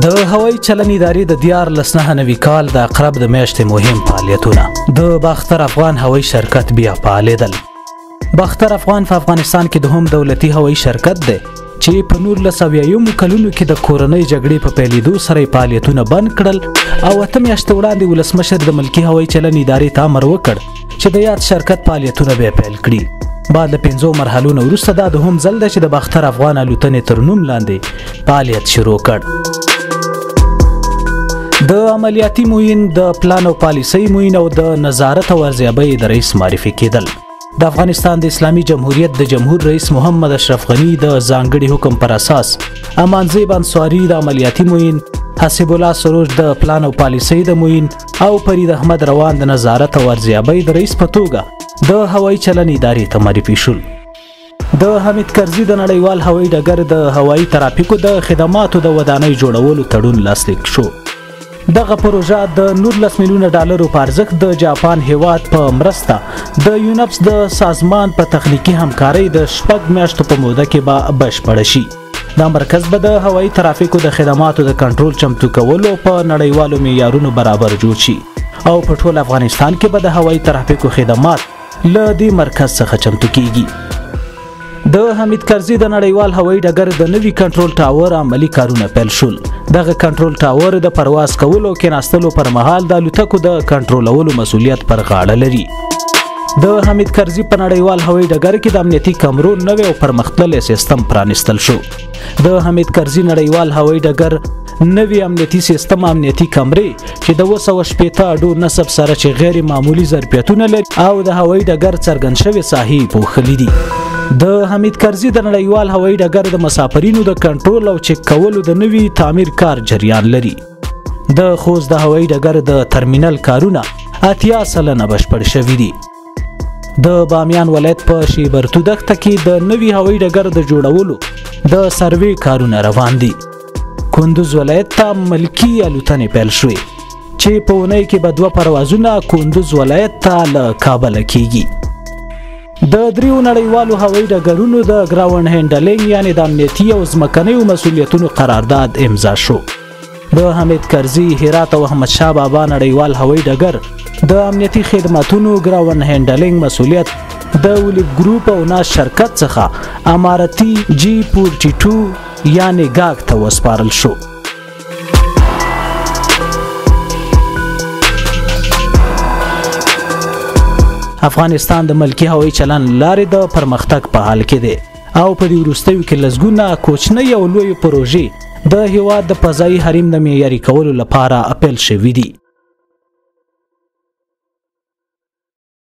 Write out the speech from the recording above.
د هوایي چلن ادارې د 1399 کال د عقرب د میاشتې مهم فعالیتونه. د باختر افغان هوایي شرکت بیا فعالېدل. باختر افغان په افغانستان کې دوهم دولتي هوایي شرکت دی چې په 1970 کلونو کې د کورنۍ جګړې په پیلېدو سره یې فعالیتونه بند کړل او 8 میاشتې وړاندې ولسمشر د ملکي هوایي چلن ادارې ته امر وکړ چې د یاد شرکت فعالیتونه بیا پیل کړي. بعد له 5 مرحلو نه وروسته دا دوهم ځل دی چې د باختر افغان الوتنې تر نوم لاندې فعالیت شروع کړ. د عملیاتي معین، د پلان او پالیسۍ معین او د نظارت او ارزیابۍ د رئیس معرفي کېدل. د افغانستان د اسلامي جمهوریت د جمهور رئیس محمد اشرف غني د ځانګړي حکم پر اساس امانزیب انصاري د عملیاتي معین، حسیب الله سروج د پلان او پالیسۍ د معین او فرید احمد روان د نظارت او ارزیابۍ د رئیس په توګه د هوایي چلن ادارې ته معرفي شول. د حامد کرزي د نړیوال هوایي ډګر د هوایي ترافیکو د خدماتو د ودانۍ جوړولو تړون لاسلیک شو. دغه پروژه د 19 میلیونه ډالرو په ارزښت د جاپان هیواد په مرسته د یونپس د سازمان په تخنیکي همکارۍ د 6 میاشتو په موده کې به بشپړه شي. دا مرکز به د هوایي ترافیکو د خدماتو د کنټرول چمتو کولو په نړیوالو معیارونو برابر جوړ شي او په ټول افغانستان کې به د هوایي ترافیکو خدمات له دې مرکز څخه چمتو کیږي. د حامد کرزي د نړیوال هوایي ډګر د نوي کنټرول ټاور عملي کارونه پیل شول. دغه کنټرول ټاور د پرواز کولو او کېناستلو پر مهال د الوتکو د کنټرولولو مسولیت پر غاړه لري. د حامد کرزي په نړیوال هوایي ډګر کې د امنیتي کمرو نوی او پرمختللی سیستم پرانیستل شو. د حامد کرزي نړیوال هوایي ډګر نوی امنیتي سیستم امنیتي کمرې چې د 260 اډو نصب سره چې غیر معمولي ظرفیتونه لري او د هوایي ډګر څرګند شوې ساحې پوښلې دي. د حامد کرزي د نړیوال هوایي ډګر د مسافرینو د کنټرول او چک کولو د نوي تعمیر کار جریان لري. د خوست د هوایي ډګر د ترمینل کارونه 80% بشپړ شوي دي. د بامیان ولایت په شیبرتو دښته کې د نوي هوایي ډګر د جوړولو د سروې کارونه روان دي. کندوز ولایت ته ملکي الوتنې پیل شوې چې په اونۍ کې به 2 پروازونه کندوز ولایت ته له کابله کیږي. د دریو نړیوالو هوایي ډګرونو د ground handling یعنې د امنیتي او ځمکنیو مسولیتونو قرارداد امضا شو. د حامد کرزي، هرات او احمد شاه بابا نړیوال هوایي ډګر د امنیتي خدماتونو ground handling مسولیت د ولیب ګروپ او ناز شرکت څخه امارتي جي 42 یعنې ګاګ ته وسپارل شو. افغانستان د ملکي هوایي چلن لارې د پرمختګ په حال کې دی او په دې وروستیو کې لسګونه کوچنۍ او لویې پروژې د هیواد د فضایي حریم د معیاري کولو لپاره پیل شوې دي.